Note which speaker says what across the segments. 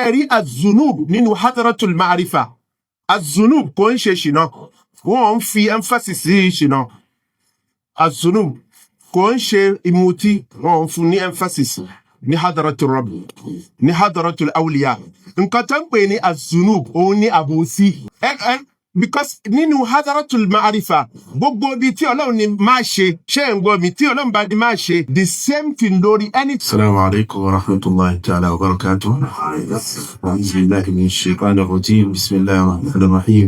Speaker 1: Ṣe rí azunub nínú hadratul ma'rifa, azunub kò ń ṣe ṣìnà. Wọ́n ń fi emphasis sí ṣìnà. Azunub kò ń ṣe ìmutí. Wọ́n ń fún ní emphasis ní hadratul rabb, ní hadratul awliya. Nǹkan tó ń pè ní azunub, òun ní àbòsí. Ẹ because nínú hadratul ma'arifa, gbogbo ibi tí Ọlọ́run ní máa ṣe, ṣé ẹ̀ ń gbọ́ mi? Tí Ọlọ́run bá ní máa ṣe, the same thing lórí any.
Speaker 2: السلام عليكم ورحمة الله تعالى وبركاته. أعوذ بالله من الشيطان الرجيم. بسم الله الرحمن الرحيم.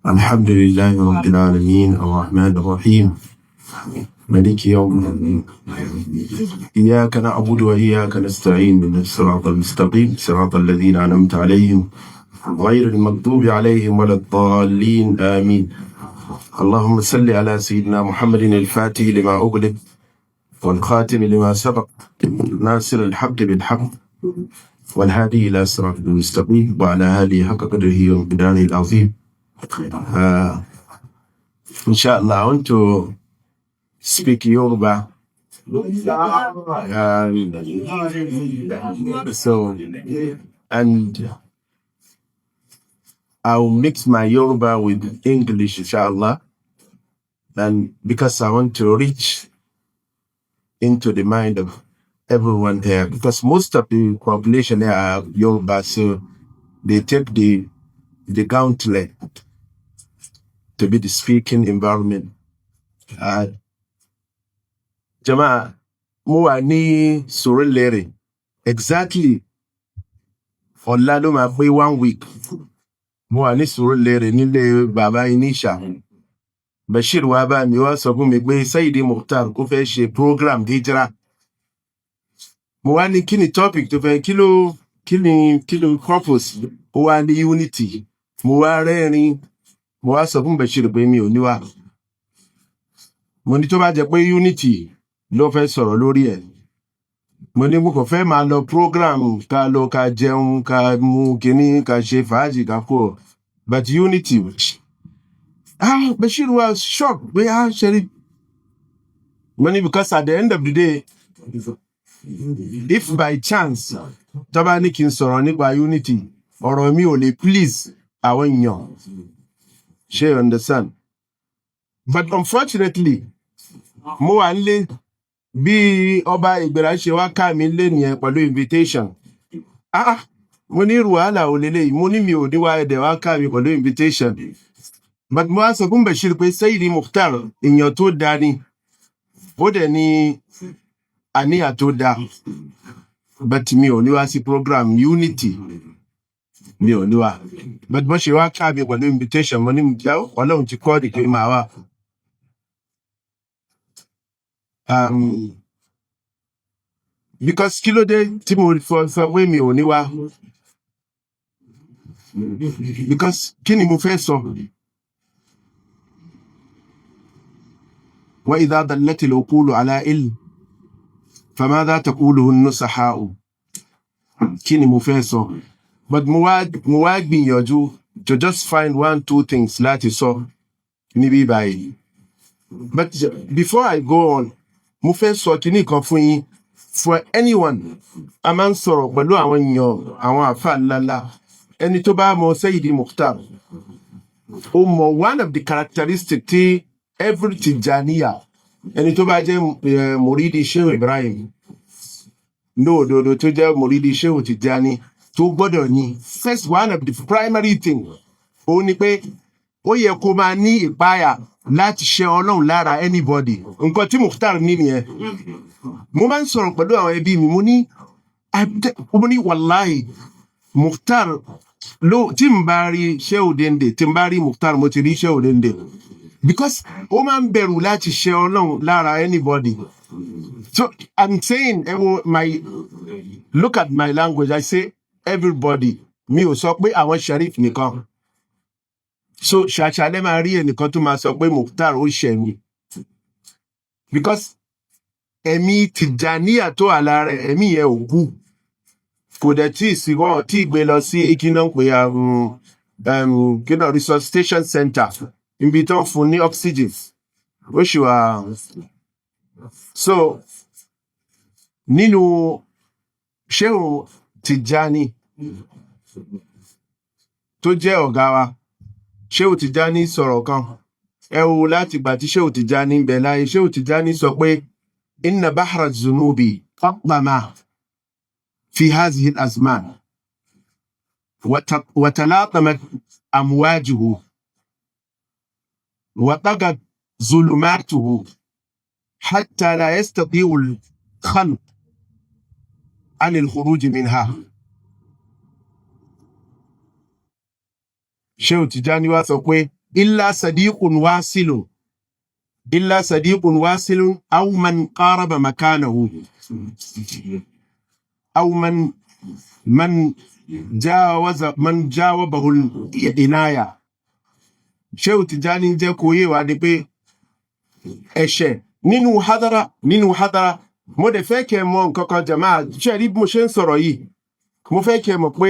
Speaker 2: الحمد لله رب العالمين، الرحمن الرحيم، مالك يوم الدين، إياك نعبد وإياك نستعين، اهدنا الصراط المستقيم، صراط الذين أنعمت عليهم، غير المغضوب عليهم ولا الضالين، آمين. اللهم صل على سيدنا محمد الفاتح لما أغلق، والخاتم لما سبق، ناصر الحق بالحق، والهادي إلى صراط المستقيم، وعلى آله حق قدره ومقداره العظيم. Inshallah, I want to speak Yoruba. So, and I'll mix my Yoruba with English, inshallah. And because I want to reach into the mind of everyone here, because most of the population here are Yoruba, so they take the gauntlet to be the speaking environment. Jama'a, mo wà ní Surulere, exactly ọ̀la ló máa pé one week. Mo wà ní Surulere nílé bàbá Inisha. Bashir wá bá mi, wá sọ fún mi pé Saidi Mukhtar kó fẹ́ ṣe program hijra. Mo wá ní kí ni topic tó fẹ́, kí ló kí ni purpose? Ó wá ní unity. Mo wá rẹ́rìn. Mo wá sọ fún Bashir pé mi ò ní wá. Mo ní tó bá jẹ́ pé unity ló fẹ́ sọ̀rọ̀ lórí ẹ̀, mo ní mo kàn fẹ́ máa lọ program, ká lọ, ká jẹun, ká mu kinní, ká ṣe fàájì, ká kó. But unity, ah, Bashir was shocked pé, ah, ṣe mo ní because at the end of the day, if by chance tó bá ní kí n sọ̀rọ̀ nípa unity, ọ̀rọ̀ mi ò lè please àwọn èèyàn. Ṣé you understand? But unfortunately, mo wà nílé, bí ọba ìgbéra ṣe wá ká mi lé nìyẹn pẹ̀lú invitation. Ah ah, mo ní irú wàhálà ò lélẹ́yìí? Mo ní mi ò ní wá, ẹ̀dẹ̀ wá ká mi pẹ̀lú invitation. But mo wá sọ fún Bashir pé Saidi Mukhtar, èèyàn tó dáa ni, ó dẹ̀ ní àníyàn tó dáa, but mi ò ní wá sí program unity, mi ò ní wá. But bó ṣe wá ká mi pẹ̀lú invitation, mo ní Ọlọ́run ti kọ́ ọ́ pé màá wá. Because kí ló dé tí mo sọ pé mi ò ní wá? Because kí ni mo fẹ́ sọ? Wa idha dallati al-uqulu ala ilm, famadha taquluhu an-nusaha'u. Kí ni mo fẹ́ sọ? But mo wá gbìyànjú to just find one two things láti sọ níbí báyìí. But before I go on, mo fẹ́ sọ kinní kan fún yín. For anyone, a máa ń sọ̀rọ̀ pẹ̀lú àwọn èèyàn, àwọn àfa ńláńlá. Ẹni tó bá mọ Sayyidi Mukhtar, ó mọ one of the characteristics tí every Tijaniya, ẹni tó bá jẹ́ muridi Shehu Ibrahim ní òdodo, tó jẹ́ muridi Shehu Tijani, tó gbọ́dọ̀ ní. First, one of the primary thing, ó ní pé ó yẹ kó máa ní ìpáyà láti ṣe Ọlọ́run lára anybody. Nǹkan tí Mukhtar ní nìyẹn. Mo máa ń sọ̀rọ̀ pẹ̀lú àwọn ẹbí mi, mo ní wàláhì, Mukhtar ló tí n bá rí Shehu Dende, tí n bá rí Mukhtar, mo ti rí Shehu Dende, because ó máa ń bẹ̀rù láti ṣe Ọlọ́run lára anybody. So I'm saying, ẹ wo my, look at my language. I say everybody, mi ò sọ pé àwọn Sharif nìkan. So ṣàṣàlẹ̀ máa rí ẹnìkan tó máa sọ pé Mukhtar ó ṣẹ̀ mí, because ẹ̀mí Tìjàníyà tó wà lára ẹ̀, ẹ̀mí yẹn ò kú, kò dẹ̀ tí ì sí wọn tí ì gbé lọ sí kíná pé kíná resuscitation center, ibi tó ń fún ní oxygen, ó sì wà. So nínú Shehu
Speaker 1: Tijani tó jẹ́ ọ̀gá wa, Shehu Tijani, sọ̀rọ̀ kan. Ẹ wo, láti ìgbà tí Shehu Tijani ń bẹ láyé, Shehu Tijani sọ pé inna bahra zunubi qaddama fi hazihi al-azman وتلاطمت أمواجه وطغت ظلماته حتى لا يستطيع الخلق عن الخروج منها. Shehu Tijani wá sọ pé إلا صديق واصل، إلا صديق واصل أو من قارب مكانه أو من جاوز من جاوبه العناية. Shehu Tijani jẹ́ kó yé wa ni pé ẹ̀ṣẹ̀ nínú hadara, nínú hadara. Mo dẹ̀ fẹ́ kẹ́ ẹ mọ nǹkan kan, jàmáà. Ṣe rí bí mo ṣe ń sọ̀rọ̀ yìí, mo fẹ́ kẹ́ ẹ mọ̀ pé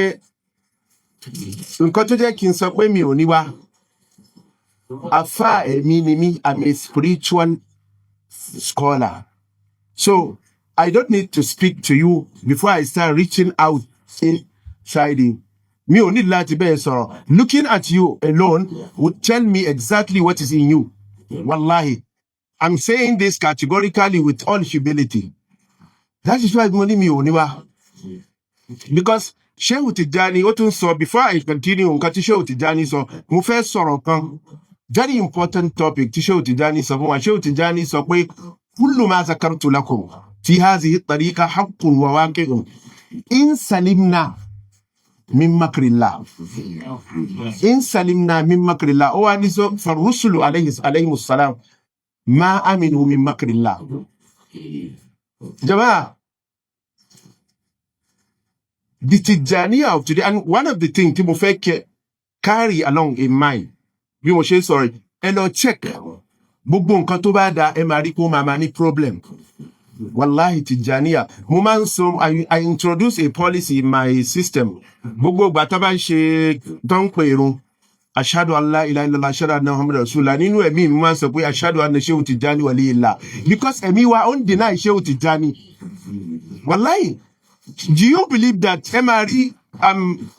Speaker 1: nǹkan tó jẹ́ kí n sọ pé mi ò ní wá, àfáà ẹ̀mí ni mí. I'm a spiritual scholar, so I don't need to speak to you before I start reaching out inside you. Mi ò ní láti bẹ́ẹ̀ sọ̀rọ̀. Looking at you alone would tell me exactly what is in you. Wallahi, I'm saying this categorically with all humility. That is why mo ní mi ò ní wá, because Shehu Tijani, ó tún sọ, before I continue nǹkan tí Shehu Tijani sọ, mo fẹ́ sọ̀rọ̀ kan, very important topic tí Shehu Tijani sọ fún wa. Shehu Tijani sọ pé كل ما ذكرت لكم في هذه الطريقة حق وواقع إن سلمنا من مكر الله، إن سلمنا من مكر الله. Ó wá ní sọ فالرسل عليهم السلام ما أمنوا من مكر الله. Jama'a, the Tijaniya of today, and one of the things tí mo fẹ́ kẹ́ carry along in mind bí mo ṣe ń sọ̀rọ̀ yìí, ẹ lọ check gbogbo nǹkan tó bá da, ẹ máa rí kó máa ní problem. Wallahi, Tijaniya, mo máa ń sọ, I introduce a policy in my system. Gbogbo ìgbà tó bá ń ṣe tó ń pè irun, أشهد أن لا إله إلا الله، أشهد أن محمد رسول الله, nínú ẹ̀mí mi máa ń sọ pé أشهد أن Shehu Tijani ولي الله, because ẹ̀mí wa ó ń deny Shehu Tijani. Wallahi, do you believe that ẹ máa rí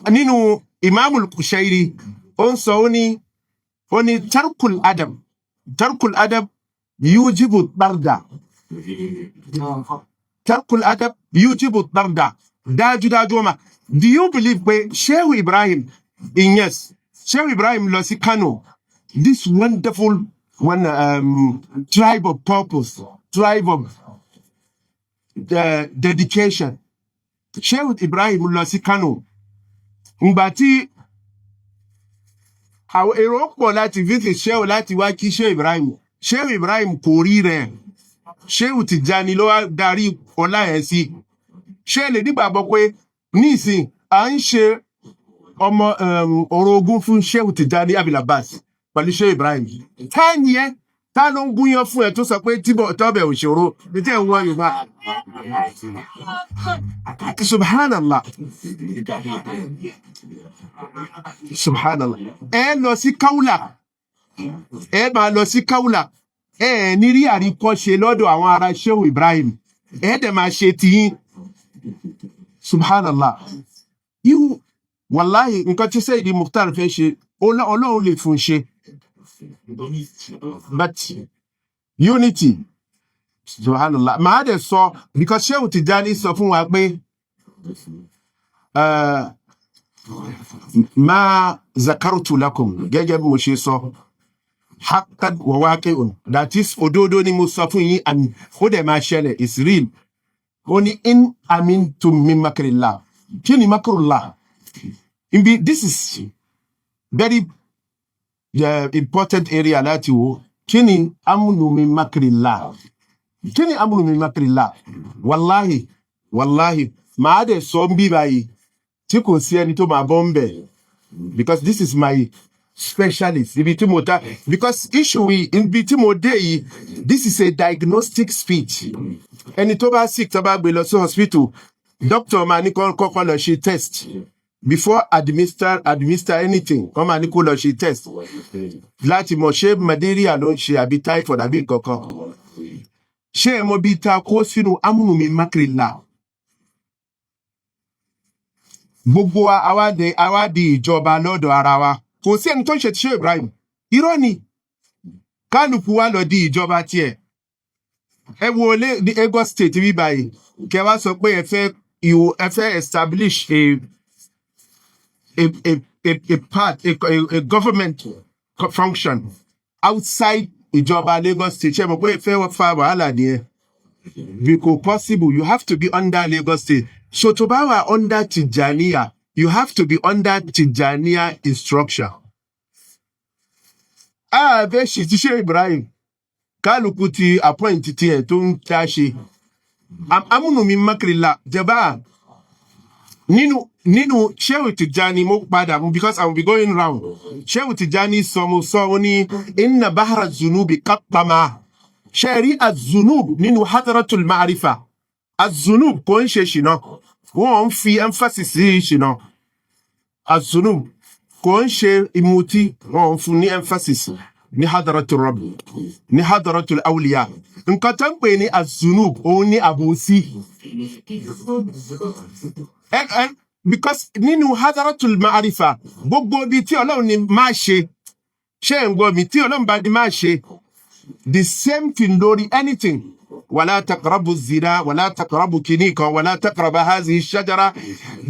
Speaker 1: nínú Imamul Kushairi, ó ń sọ, ó ní ترك الأدب، ترك الأدب يوجب الطرد، ترك الأدب يوجب الطرد. Dájúdájú ọmọ, do you believe pé Shehu Ibrahim Inyas, Shehu Ibrahim lọ sí Kano, this wonderful one, tribe of purpose, tribe of dedication. Shehu Ibrahim lọ sí Kano. Ngbà tí àwọn èrò pọ̀ láti visit Shehu, láti wá kí Shehu Ibrahim, Shehu Ibrahim kò rí rẹ̀. Shehu Tijani ló wá darí ọlá yẹn sí. Ṣé lè nígbàgbọ́ pé nísìn à ń ṣe ọmọ orogún fún Shehu Tijani Abil Abbas pẹ̀lú Shehu Ibrahim? Tá ni ẹ, tá ló ń gúnyán fún ẹ tó sọ pé tíbọ̀ tọ́bẹ̀ òṣòro ní tẹ́ ń wọ́n Yorùbá? Subhanallah, subhanallah. Ẹ lọ sí Kaula, ẹ máa lọ sí Kaula, ẹ ẹ ní rí àríkọ́ṣe lọ́dọ̀ àwọn ará Shehu Ibrahim, ẹ dẹ̀ máa ṣe tiyín. Subhanallah. Irú wàláhì, nǹkan tí Sayyidi Mukhtar fẹ́ ṣe, Ọlọ́run lè fún un ṣe, but unity, subhanallah. Màá dẹ̀ sọ, because Shehu Tijani sọ fún wa pé ما ذكرت لكم, gẹ́gẹ́ bí mo ṣe sọ, حقا وواقع, that is, òdodo ni mo sọ fún yín and ó dẹ̀ máa ṣẹlẹ̀, is real. Ó ní إن أمنتم من مكر الله. Kí ni مكر الله ibi? This is very important area láti wo. Kí ni أمن من مكر الله? Kí ni أمن من مكر الله? Wàláhì, wàláhì, màá dẹ̀ sọ ń bí báyìí tí kò sí ẹni tó máa bọ́ ń bẹ̀, because this is my specialist, ibi tí mo ta, because issue yìí, ibi tí mo dé yìí, this is a diagnostic speech. Ẹni tó bá sick, tó bá gbé lọ sí hospital, doctor máa ní kó kọ́kọ́ lọ ṣe test before administer anything. Wọ́n máa ní kó lọ ṣe test láti mọ̀ ṣé malaria ló ń ṣe àbí typhoid àbí nǹkan kan. Ṣé ẹ mọ bí ta kó sínú أمن من مكر الله? Gbogbo wa àwa di ìjọba lọ́dọ̀ ara wa. Kò sí ẹni tó ń ṣe ti Shehu Ibrahim. Irọ́ ni. Kálukú wa lọ di ìjọba tiẹ̀. Ẹ wo ní Lagos State bí báyìí, kẹ wá sọ pé ẹ fẹ́ you ẹ fẹ́ establish a part, a government function outside ìjọba Lagos State. Ṣé mo pé ẹ fẹ́ fa wàhálà nìyẹn? Bí kò possible, you have to be under Lagos State. So tó bá wà under Tijaniya, you have to be under Tijaniya instruction. A fẹ́ ṣe ti Shehu Ibrahim, kálukú ti appoint tiẹ̀ tó ń dá ṣe. Amúnú mi makirila jẹba nínú Shehu Tijani. Mo padà mo because I will be going round. Shehu Tijani sọ, mo sọ, ó ní inna bahra zunubi qattama. Ṣe rí azunub nínú hadratul ma'rifa, azunub kò ń ṣe ṣìnà. Wọ́n ń fi emphasis sí ṣìnà. Azunub kò ń ṣe ìmutí. Wọ́n ń fún ní emphasis ní hadratul rabb, ní hadratul awliya. Nǹkan tó ń pè ní azunub, òun ní àbòsí. Because nínú hadratul ma'rifa, gbogbo ibi tí Ọlọ́run ní má ṣe, ṣé ẹ̀ ń gbọ́ mi? Tí Ọlọ́run bá ní má ṣe, the same thing lórí anything. Wàlá taqrabu zina, wàlá taqrabu kìíní kan, wàlá taqrabu hazihi shajara,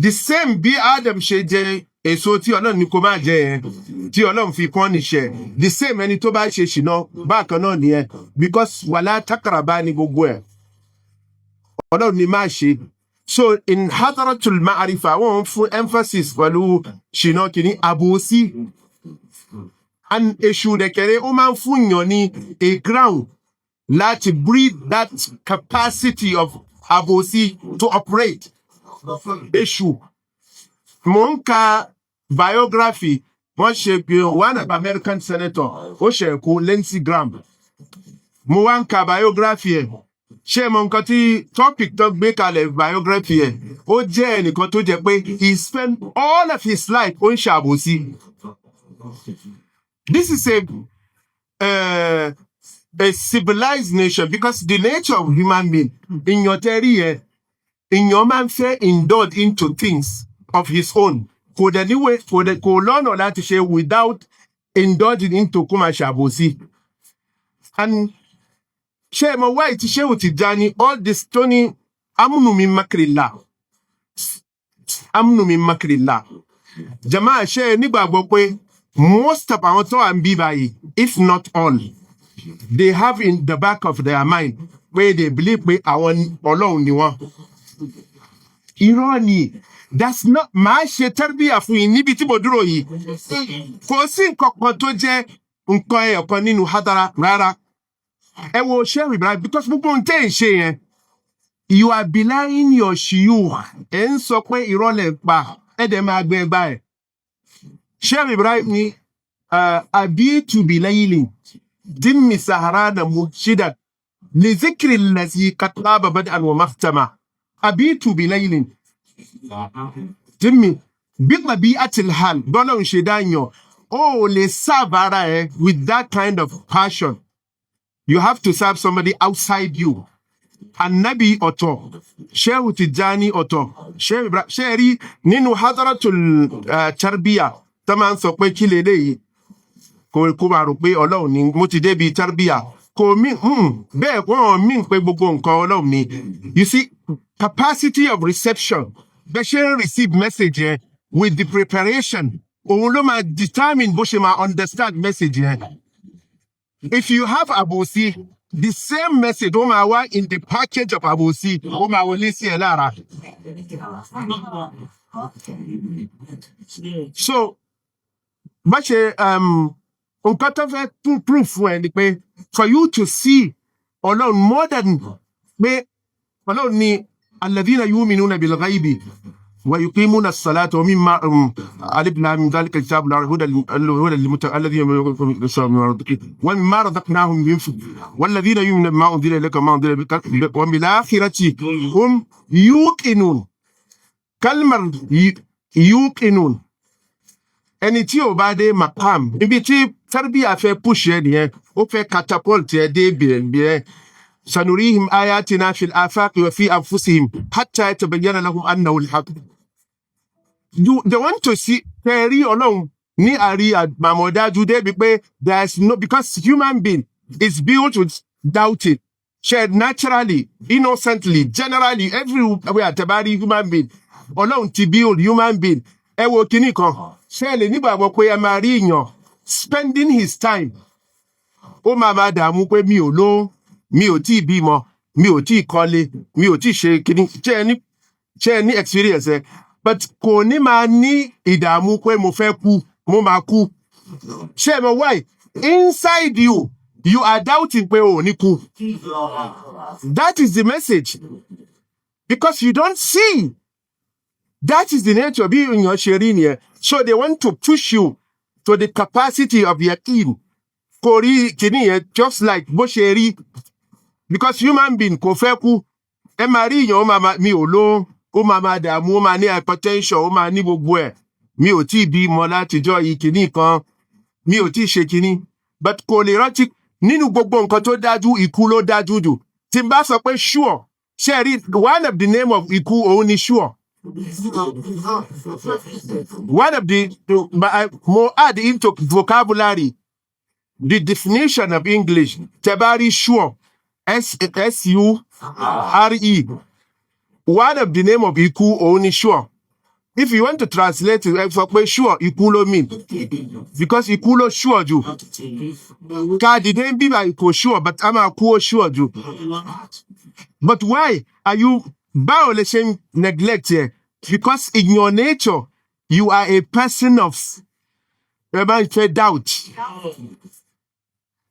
Speaker 1: the same bí Adam ṣe jẹ èso tí Ọlọ́run ní kó má jẹ yẹn, tí Ọlọ́run fi kọ́ níṣẹ́, the same ẹni tó bá ṣe ṣìnà bákan náà nìyẹn, because wàlá taqraba ní gbogbo ẹ̀ Ọlọ́run ní má ṣe. So in hadratul ma'arifa, wọ́n ń fún emphasis pẹ̀lú ṣìnà kìíní, àbòsí. And èṣù dẹ̀kẹ̀rẹ̀, ó máa ń fún yàn ní a ground láti breathe that capacity of àbòsí to operate. Èṣù, mò ń ka biography wọ́n ṣe pé one of American senator ó ṣe kú, Lindsey Graham. Mo wá ń ka biography ẹ̀. Ṣé mo nǹkan tí topic tó gbé kalẹ̀ biography ẹ̀? Ó jẹ́ ẹnìkan tó jẹ́ pé he spent all of his life, ó ń ṣàbòsí. This is a civilized nation, because the nature of human being, ìyàn tẹ́rí yẹn, ìyàn máa ń fẹ́ indulge into things of his own. Kò dẹ̀ níwèé, kò dẹ̀ kò lọ́nà láti ṣe without indulging into kó máa ṣàbòsí. And ṣé ẹ mọ wáyé tí Shehu Tijani all this tó ní amúnú mi makirila, amúnú mi makirila? Jama, ṣe é nígbàgbọ́ pé most of àwọn tó wà ń bí báyìí, if not all, they have in the back of their mind pé they believe pé àwọn Ọlọ́run ni wọ́n? Irọ́ ni. That's not. Màá ṣe tarbiyah fún yín níbi tí mo dúró yìí. Kò sí nǹkan kan tó jẹ́ nǹkan ẹyọ̀kan nínú hadara rárá. Ẹ wo Shehu Ibrahim, because gbogbo ohun tẹ́ ẹ̀ ń ṣe yẹn, you are belying your shiyukh. Ẹ̀ ń sọ pé irọ́ lẹ̀ ń pa, ẹ̀ dẹ̀ máa gbẹ ẹgbà ẹ̀. Shehu Ibrahim ni abitu bilaylin dimmi saharana murshidan li zikri allazi qad taba bad'an wa mahtama. Abitu bilaylin dimmi bí tabi'atil hal bọ́lá ń ṣe dáyàn, ó lè serve ara ẹ with that kind of passion. You have to serve somebody outside you. Annabi ọ̀tọ̀, Shehu Tijani ọ̀tọ̀, Shehu Ibrahim. Ṣe rí nínú hadratul tarbiya tó máa ń sọ pé kí leléyìí, kó máa rò pé Ọlọ́run ni. Mo ti débi tarbiya, kò mí bẹ́ẹ̀. Wọ́n mí pé gbogbo nǹkan Ọlọ́run ni. You see, capacity of reception, bẹ́ẹ̀ ṣe ń receive message yẹn with the preparation, òun ló máa determine bó ṣe máa understand message yẹn. If you have àbòsí, the same message ó máa wá in the package of àbòsí, ó máa wọlé sí ẹ lára. So bá ṣe nǹkan tó fẹ́ tún proof fún ẹ ni pé for you to see Ọlọ́run more than pé Ọlọ́run ni alladhina yu'minuna bil ghaibi wa yuqimuna as-salata wa mimma alif lam mim dhalika al-kitabu la rayba hudan lil-muttaqin alladhina wa mimma razaqnahum yunfiqun walladhina yu'minuna bima unzila ilayka wa ma unzila min qablik wa bil akhirati hum yuqinun. Kalmar yuqinun, ẹni tí ò bá dé maqam ibi tí tarbiya fẹ́ push ẹ nìyẹn, ó fẹ́ catapult ẹ dé bìrẹ̀. Sanurihim ayatina fil afaqi wa fi anfusihim hatta yatabayyana lahum annahu al-haq. They want to see kẹ́ rí Ọlọ́run ní àrí àmọ̀dájú débi pé there is no, because human being is built with doubting. Ṣe naturally, innocently, generally, everywhere tẹ́ bá rí human being, Ọlọ́run ti build human being. Ẹ wo kinní kan, ṣé ẹ lè nígbàgbọ́ pé ẹ máa rí èèyàn spending his time, ó máa máa dààmú pé mi ò lówó, mi ò tí ì bímọ, mi ò tí ì kọ́lé, mi ò tí ì ṣe kinní? Ṣé ẹ ní experience ẹ? But kò ní máa ní ìdààmú pé mo fẹ́ kú, mo máa kú. Ṣé ẹ mọ̀ why? Inside you, you are doubting pé o ò ní kú. That is the message, because you don't see. That is the nature bí èèyàn ṣe rí nìyẹn. So they want to push you to the capacity of yaqeen, kò rí kìíní yẹn just like bó ṣe rí, because human being kò fẹ́ kú. Ẹ máa rí èèyàn, ó máa mi ò lówó, ó máa máa dààmú, ó máa ní hypertension, ó máa ní gbogbo ẹ̀, mi ò tí ì bímọ látijọ́ yìí, kìíní kan, mi ò tí ì ṣe kìíní, but kò lè rántí nínú gbogbo nǹkan tó dájú, ikú ló dájú jù. Tí n bá sọ pé sure, ṣe rí one of the name of ikú, òun ni sure. One of the, but I, mo add into vocabulary, the definition of English, tẹ́ bá rí sure, S S U R E, one of the name of ikú, òun ni sure. If you want to translate it, ẹ sọ pé sure, ikú ló mean, because ikú ló sure jù. Ká dìde ń bíbà kò sure, but a máa kú, ó sure jù. But why are you, báwo lè ṣe ń neglect yẹ? Because in your nature, you are a person of, ẹ máa ń fẹ́ doubt.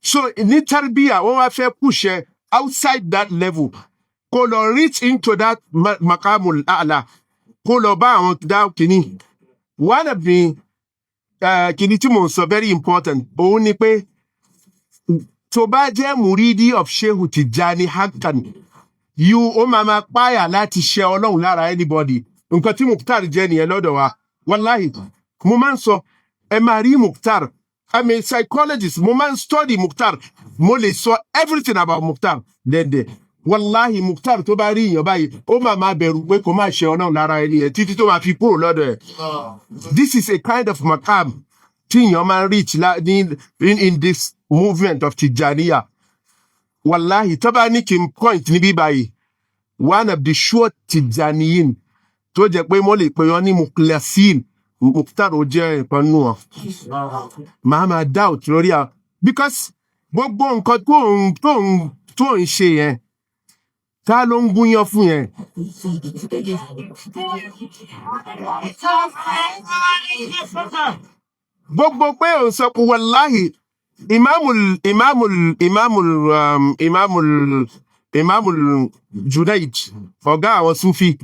Speaker 1: So ní tarbiya, wọ́n wá fẹ́ push ẹ outside that level, kó lọ reach into that maqamul a'la, kó lọ bá àwọn dá kìíní. One of the kìíní tí mò ń sọ, very important, òun ni pé tó bá jẹ́ muridi of Shehu Tijani hakan, you ó máa máa páyà láti ṣe Ọlọ́run lára anybody. Nǹkan tí Mukhtar jẹ́ nìyẹn lọ́dọ̀ wa. Wàláhì, mo máa ń sọ, ẹ máa rí Mukhtar, I'm a psychologist, mo máa ń study Mukhtar, mo lè sọ everything about Mukhtar dẹ́dẹ̀. Wàláhì, Mukhtar tó bá rí èèyàn báyìí, ó máa máa bẹ̀rù pé kó má ṣe Ọlọ́run lára ẹni yẹn títí tó máa fi kúrò lọ́dọ̀ ẹ̀. This is a kind of maqam tí èèyàn máa ń reach la ní in this movement of Tijaniya. Wàláhì, tó bá ní kí n point níbí báyìí, one of the sure Tijaniyin tó jẹ́ pé mo lè pè wọ́n ní mukhlasin, Mukhtar ó jẹ́ ìkan nù wọn. Màá máa doubt lórí àwọn, because gbogbo nǹkan tó ń ṣe yẹn, ta ló ń gúnyán fún yẹn? Gbogbo pé òun sọ pé, wàláhì, ìmáàmul Junaid, ọ̀gá àwọn Sufi,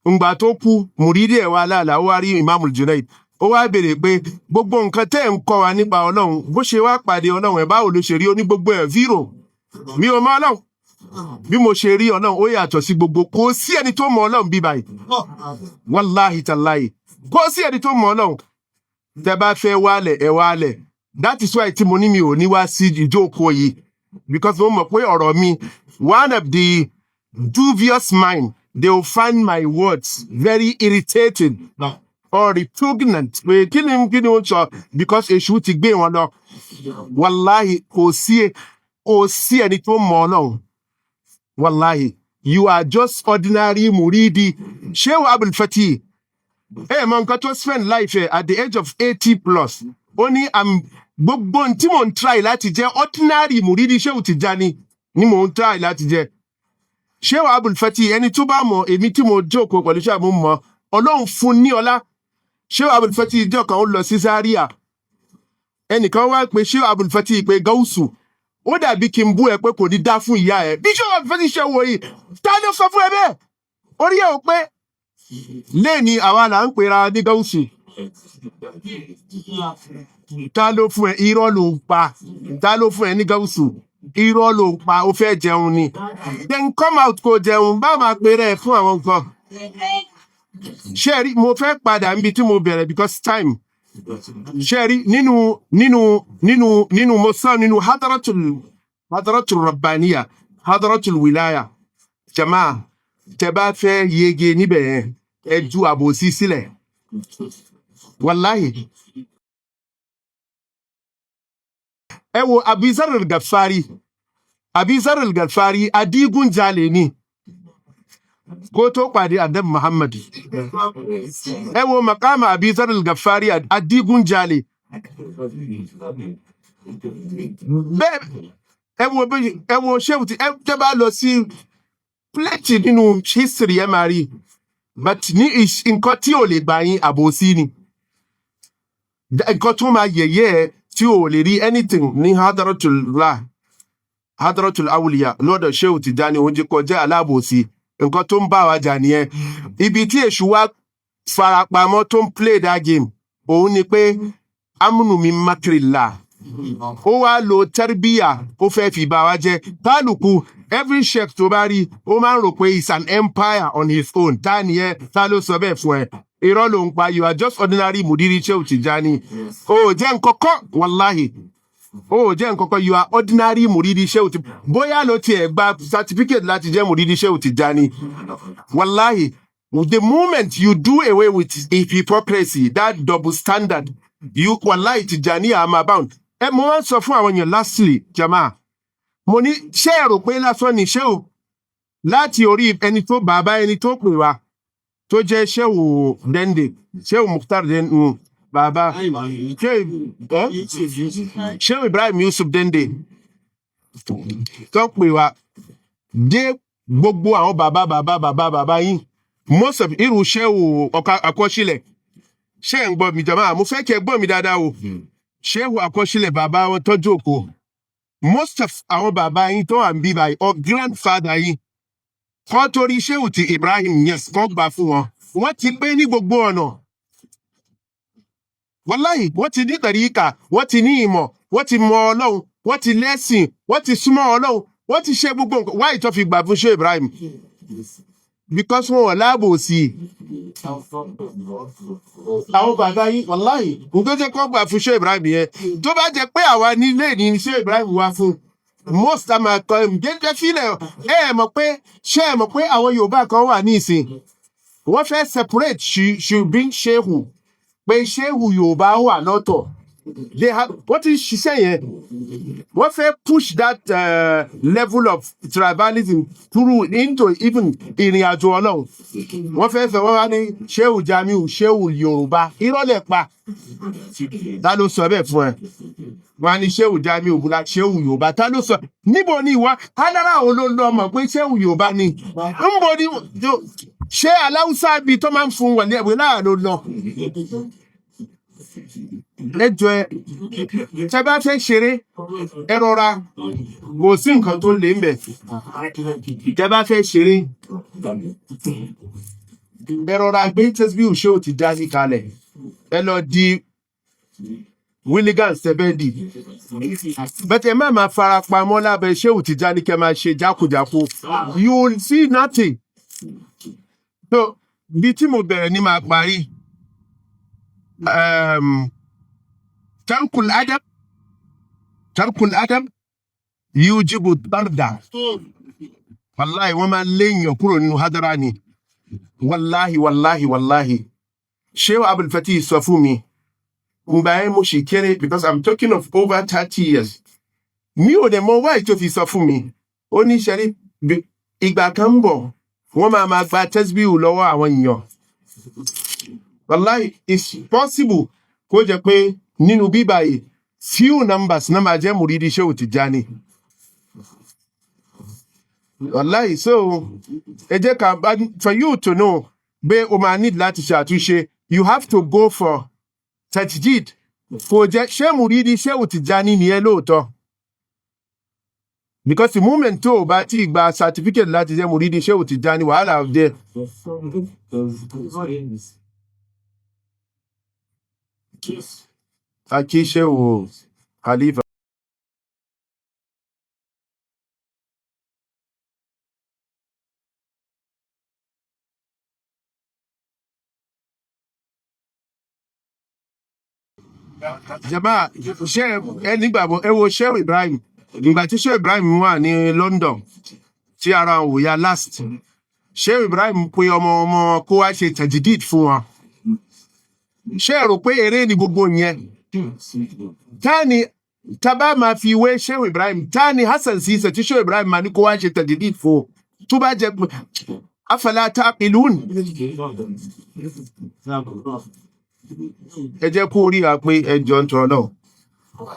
Speaker 1: ǹgbà tó kú, mùrídìí ẹ̀ wá láàlá, ó wá rí Ìmáàmul Junaid, ó wá béèrè pé gbogbo nǹkan tẹ́ ẹ̀ ń kọ́ wa nípa Ọlọ́run, bó ṣe wá pàdé Ọlọ́run ẹ̀, báwo ló ṣe rí? Ó ní gbogbo ẹ̀ zero, mi ò mọ Ọlọ́run. Bí mo ṣe rí Ọlọ́run, ó yàtọ̀ sí gbogbo. Kò sí ẹni tó mọ Ọlọ́run bí báyìí. Wàláhì tàláhì, kò sí ẹni tó mọ Ọlọ́run. Tẹ́ bá fẹ́ wálẹ̀, ẹ wálẹ̀. That is why tí mo ní mi ò ní wá sí ìjókòó yìí, because mo mọ̀ pé ọ̀rọ̀ mi, one of the dubious mind, they will find my words very irritating or repugnant, pé kí ni ó ń sọ, because èṣù ti gbé wọn lọ. Wàláhì, kò sí ẹni tó mọ Ọlọ́run. Wàláhì, you are just ordinary muridi. Shehu Abul Fatih, ẹ mọ nǹkan tó spend life ẹ at the age of 80 plus, ó ní gbogbo ohun tí mò ń try láti jẹ́, ordinary muridi Shehu Tijani ni mò ń try láti jẹ́. Shehu Abul Fatih, ẹni tó bá mọ èmi tí mo jókòó pẹ̀lú ṣáà, mo mọ Ọlọ́run fún ní ọlá. Shehu Abul Fatih, ìjọ kan, ó lọ sí Zaria, ẹnìkan wá pé Shehu Abul Fatih pé gáúsù, ó dàbí kí n bú ẹ pé kò ní dá fún ìyá ẹ. Bí Shehu Abul Fatih ṣe wò yìí, ta ló sọ fún ẹ bẹ́ẹ̀? Orí ẹ ò pé. Lẹ́ni àwa là ń pera ní gáúsù, ta ló fún ẹ? Irọ́ ló ń pa. Ta ló fún ẹ ní gáúsù? Irọ́ ló ń pa. Ó fẹ́ jẹun ni, then come out kó jẹun, bá máa pèrè ẹ fún àwọn nǹkan. Ṣé rí, mo fẹ́ padà níbi tí mo bẹ̀rẹ̀ because time. Ṣé rí, nínú mo sọ nínú hadratul rabbaniya, hadratul wilaya, jama, tẹ bá fẹ́ yege níbẹ̀ yẹn, ẹ ju àbòsí sílẹ̀. Wàláhì, ẹ wo Abizar al-Ghaffari. Abizar al-Ghaffari, adigunjalè ni kó tó pàdé Adab Muhammad. Ẹ wo makama Abizar al-Ghaffari, adigunjalè. Bẹ́ẹ̀ ẹ wo ṣéwù tí ẹ tẹ́ bá lọ sí plenty nínú history, ẹ máa rí. But ní nǹkan tí ò lè gbà yín, àbòsí ni. Nǹkan tó máa yẹ̀yẹ́ ẹ tí ò lè rí anything ní Hadratullah, Hadratul Awliya, lọ́dọ̀ Ṣéwù Tìjání, oúnjẹ kọjá alábòsí. Nǹkan tó ń bá wa jà nìyẹn. Ibi tí èṣù wa farapamọ́ tó ń play that game, òun ni pé amúnú mi makirila, ó wá lo tẹ́rbíyà, ó fẹ́ fi bá wa jẹ́. Kálukú, every sheikh tó bá rí, ó máa ń rò pé it's an empire on his own. Ta nìyẹn? Ta ló sọ bẹ́ẹ̀ fún ẹ? Irọ́ ló ń pa. You are just ordinary mudiri Ṣéwù Tìjání. O ò jẹ́ nǹkankan, wàláhì, o ò jẹ́ nǹkankan. You are ordinary muridi Ṣéwù Tìjání. Bóyá ló tiẹ̀ gba certificate láti jẹ́ muridi Ṣéwù Tìjání. Wàláhì, the moment you do away with hypocrisy, that double standard, you, wàláhì, Tìjání àmà bound. Ẹ mo máa ń sọ fún àwọn èèyàn, lastly, jama, mo ní, ṣé ẹ rò pé lásán ni ṣé o láti orí ẹni tó bàbá ẹni tó pè wá, tó jẹ́ Ṣéwù Dende, Ṣéwù Mukhtar Dende, bàbá Ṣéwù Ibrahim Yusuf Dende tó pè wá, dé gbogbo àwọn bàbá bàbá bàbá bàbá yín, most of irú Ṣéwù Àkọsílẹ̀. Ṣé ẹ̀ ń gbọ́ mi, jama? Mo fẹ́ kí ẹ gbọ́ mi dáadáa o. Ṣéwù Àkọsílẹ̀, bàbá wọn tọ́jú òkú, most of àwọn bàbá yín tó wà ń bí báyìí or grandfather yín, kọ́ torí Ṣéwù ti Ibrahim Niasse kọ́ gbà fún wọn, wọ́n ti pé ní gbogbo ọ̀nà. Wàláhì, wọ́n ti ní tàríkà, wọ́n ti ní ìmọ̀, wọ́n ti mọ Ọlọ́run, wọ́n ti lẹ́sìn, wọ́n ti súnmọ́ Ọlọ́run, wọ́n ti ṣe gbogbo nǹkan. Wáyé tó fi gbà fún Ṣéwù Ibrahim? Because wọn wà láàbò sí i. Àwọn bàbá yín, wàláhì, nǹkan jẹ́ kó gbà fún Ṣéwù Ibrahim yẹn. Tó bá jẹ́ pé àwa nílé ní Ṣéwù Ibrahim wá fún most, àmà kọ jẹ́jẹ́ fílẹ̀. Ẹ ẹ mọ̀ pé, ṣé ẹ mọ̀ pé àwọn Yorùbá kan wà ní ìsìn, wọ́n fẹ́ separate ṣùgbọ́n ṣéhù, pé ṣéhù Yorùbá wà lọ́tọ̀. They have, wọ́n ti ń ṣiṣẹ́ yẹn. Wọ́n fẹ́ push that level of tribalism through into even ìrìn àjò Ọlọ́run. Wọ́n fẹ́ wọ́n wá ní Ṣéhù Jamiu, Ṣéhù Yorùbá. Irọ́ lẹ̀ pa. Ta ló sọ bẹ́ẹ̀ fún ẹ? Wọ́n á ní Ṣéhù Jamiu Bula, Ṣéhù Yorùbá. Ta ló sọ? Níbo ni ìwà alára wo ló lọ mọ̀ pé Ṣéhù Yorùbá ni? Ńbo ni? Ṣé aláwùsá bíi tó máa ń fún wọn ní ẹ̀wé náà ló lọ? Ẹjọ ẹ, tẹ bá fẹ́ ṣeré, ẹ rọra, kò sí nǹkan tó lè ń bẹ̀. Tẹ bá fẹ́ ṣeré, ẹ rọra gbé tẹsíbíù ṣé ò ti dá ní kalẹ̀, ẹ lọ di willigans tẹbẹ́ẹ̀dì bẹ́tẹ̀, má máa fara pamọ́ lábẹ́ Ṣéwù Tìjání kẹ́ máa ṣe jákujàku. You will see nothing. So bí tí mo bẹ̀rẹ̀ ní máa parí. Tarkul adab, tarkul adab yujibu tarda. Wàláhì, wọ́n máa léèyàn kúrò nínú hadara ni. Wàláhì, wàláhì, wàláhì, Ṣéwù Abul Fatih sọ fún mi ngbà yẹn, mo ṣì kéré, because I'm talking of over 30 years. Mi ò dẹ̀ mọ wáyé tó fi sọ fún mi. Ó ní, ṣẹ́rí, ìgbà kan ń bọ̀, wọ́n máa máa gba tẹ́sbíù lọ́wọ́ àwọn èèyàn. Wàláhì, it's possible kó jẹ́ pé nínú bíbá yìí, few numbers náà máa jẹ́ mùrídìí Ṣéwù Tìjání. Wàláhì. So ẹ jẹ́ ká, for you to know pé o máa need láti ṣe àtúnṣe, you have to go for tajdid. Kò jẹ́ ṣé mùrídìí Ṣéwù Tìjání ni ẹ lóòótọ́, because the moment tó o bá tí gba certificate láti jẹ́ mùrídìí Ṣéwù Tìjání, wàhálà dé. Akí Ṣéwù Khalifa. Jama, ṣé ẹ nígbàgbọ́? Ẹ wo Ṣéwù Ibrahim, ìgbà tí Ṣéwù Ibrahim wà ní London tí ara ò yá last, Ṣéwù Ibrahim pe ọmọ ọmọ kó wá ṣe tajdid fún wọn. Ṣé ẹ rò pé eré ni gbogbo yẹn? Tani tábà máa fi wé Shehu Ibrahim? Tani Hassan Sise tí Shehu Ibrahim máa ní kó wá ṣe tajdid fún tó bá jẹ? Afala taqilun? Ẹ jẹ́ kó rí wa pé ẹ jọ ń tọrọ náà.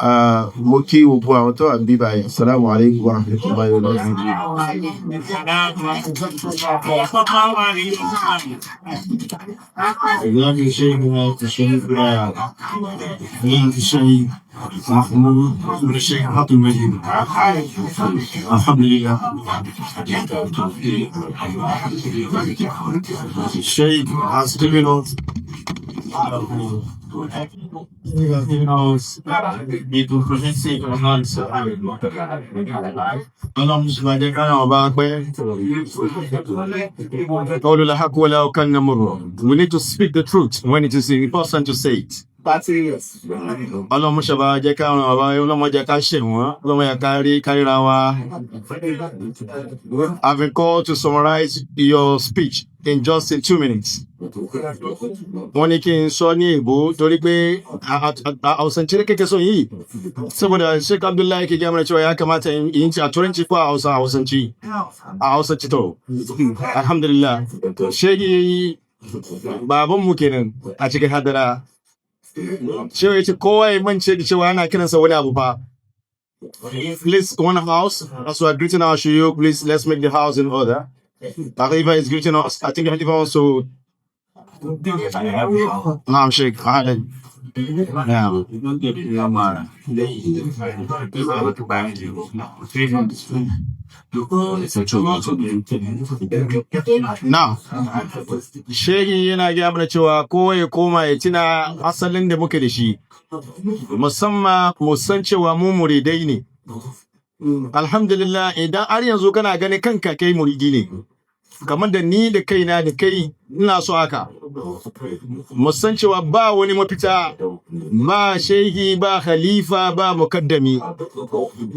Speaker 1: Ah, mo kí gbogbo àwọn tó wà níbí báyìí. Assalamu alaikum wa rahmatullahi wa barakatuh.
Speaker 3: فضيلة الشيخ الشريف، فضيلة الشيخ محمود بن الشيخ عبد المجيد، الحمد لله. Sheikh has given us the comprehensive answer. Ọlọ́run ṣe máa jẹ́ ká náà bá pẹ́. قول الحق ولو كان مرا. We need to speak the truth when it is important to say it. Ọlọ́run ṣe bá jẹ́ ká ràn wá, Ọlọ́run jẹ́ ká ṣe wọ́n, Ọlọ́run jẹ́ ká rí káríra wa. I've been called to summarize your speech in just in 2 minutes. Wọ́n ní kí n sọ ní èbó torí pé a Hausance kake son yi. Saboda Sheikh Abdullahi ke gaya mana cewa ya kamata in yi a Turanci ko a Hausa, a Hausance. A Hausance to. Alhamdulillah. Shehi babanmu kenan a cikin hadara. Shehu ya ce kowa ya mance da cewa ana kiransa wani abu fa. Please, one house, as we are greeting our shuyukh, please let's make the house in order. Khalifa is greeting us. I think Khalifa also. Naam, Sheikh. Ahlan. Naam. Now, Shehi yana gaya mana cewa kowa ya koma ya tuna asalin da muke da shi. Musamman mu san cewa mu muridai ne. Alhamdulillah, idan har yanzu kana ganin kanka kai muridi ne. Kamar da ni da kaina da kai ina so haka. Mu san cewa ba wani mafita, ba shehi, ba khalifa, ba mukaddami.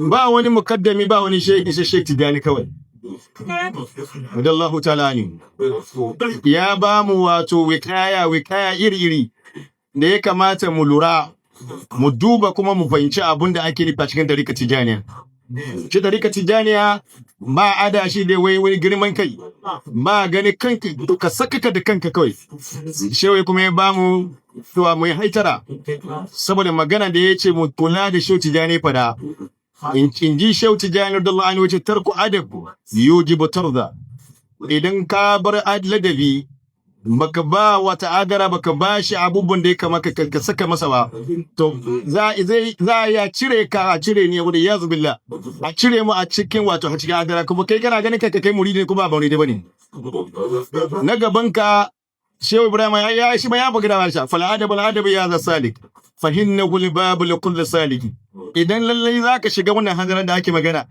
Speaker 3: Ba wani mukaddami, ba wani shehi sai Sheikh Tijani kawai. Radiyallahu ta'ala anhu. Ya ba mu wato wikaya wikaya iri-iri da ya kamata mu lura, mu duba kuma mu fahimci abin da ake nufi a cikin Darika Tijaniya. Shi Darika Tijaniya ba ada shi da wai wani girman kai, ba gani kanka ka sakaka da kanka kawai. Shehu kuma ya ba mu cewa mu yi haitara, saboda magana da ya ce mu kula da Shehu Tijani fada. In ji Shehu Tijani radiyallahu anhu ce tarku adab yujibu tarda. Idan ka bar ladabi, baka ba wata agara, baka ba shi abubuwan da ya kamata ka saka masa ba, to za zai za ya cire ka, a cire ni wani yazu billah, a cire mu a cikin wato a cikin agara. Kuma kai kana ganin kai kai muridi ne kuma ba muridi bane na gaban ka. Shehu Ibrahim ya shi ma ya buga da shi fal adab al adab ya za salik fa innahu al babu li kulli salik. Idan lallai zaka shiga wannan hanzarin da ake magana,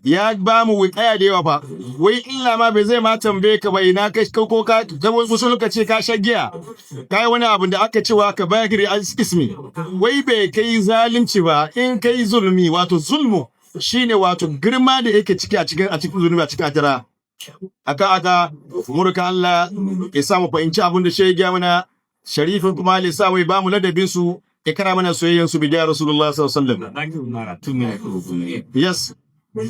Speaker 3: ya ba mu wikaya da yawa fa. Wai illa ma bai zai ma tambaye ka ba ina kai ko ka wasu lokaci ka sha giya, kai wani abu da aka cewa ka bayar ismi, wai bai kai zalunci ba. In kai zulmi, wato zulmu shine wato girma da yake ciki a cikin zulmi, a cikin ajira aka murka. Allah ya sa mu fahimci abin da shi ya mana sharifin, kuma Allah ya sa wai ba mu ladabin su, ya kara mana soyayyen su bi da Rasulullah sallallahu alaihi wasallam. Yes.